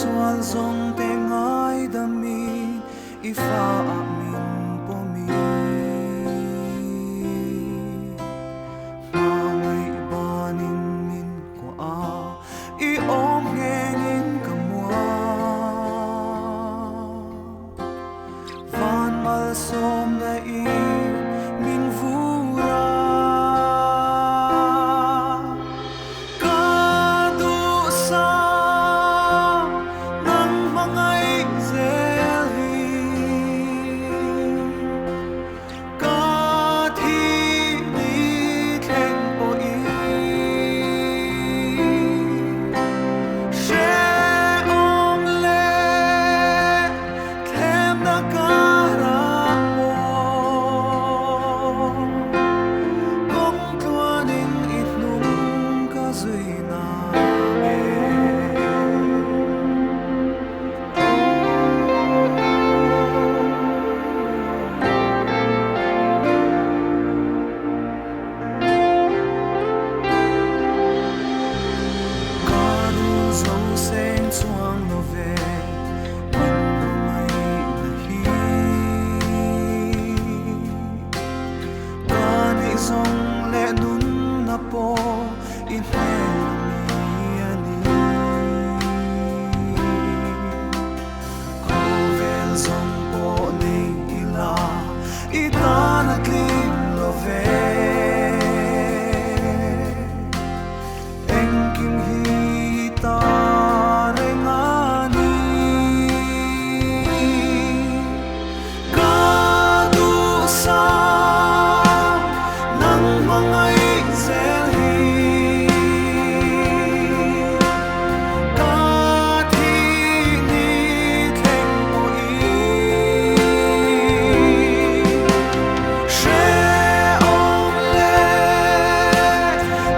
sual zawng te ngaidamin i fa ah min pawmin. Hmangaih banin min kuah a, i awm nghengin ka muang. Van malsawmna in min vur a. Ka duhsam nang hmangaih zel hi. Ka thi ni thleng pawhin hrehawm leh thlemna karah pawh kawng tluanin i hnung ka zui nang e. Ka rul zo seng chuang lo ve min hmangaihna hi. Ka neih zawng leh nunna pawh i hmel ami a ni. Khawvel zawng pawh nei ila i tan a tling lo ve. Engkim hi i ta reng a ni. Ka duhsam nang hmangaih zel hi. Ka thi ni thleng pawhin hrehawm leh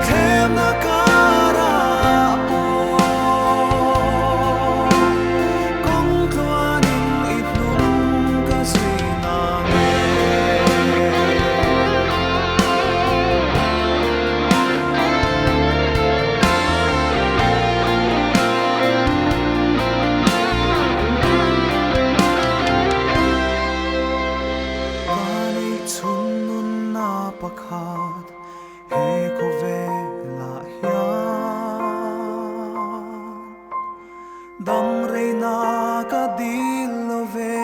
thlemna karah pawh kawng tluanin i hnung ka zui nang e. Ka neih chhun nunna pakhat he khawvelah hian dam reina ka dil lo ve.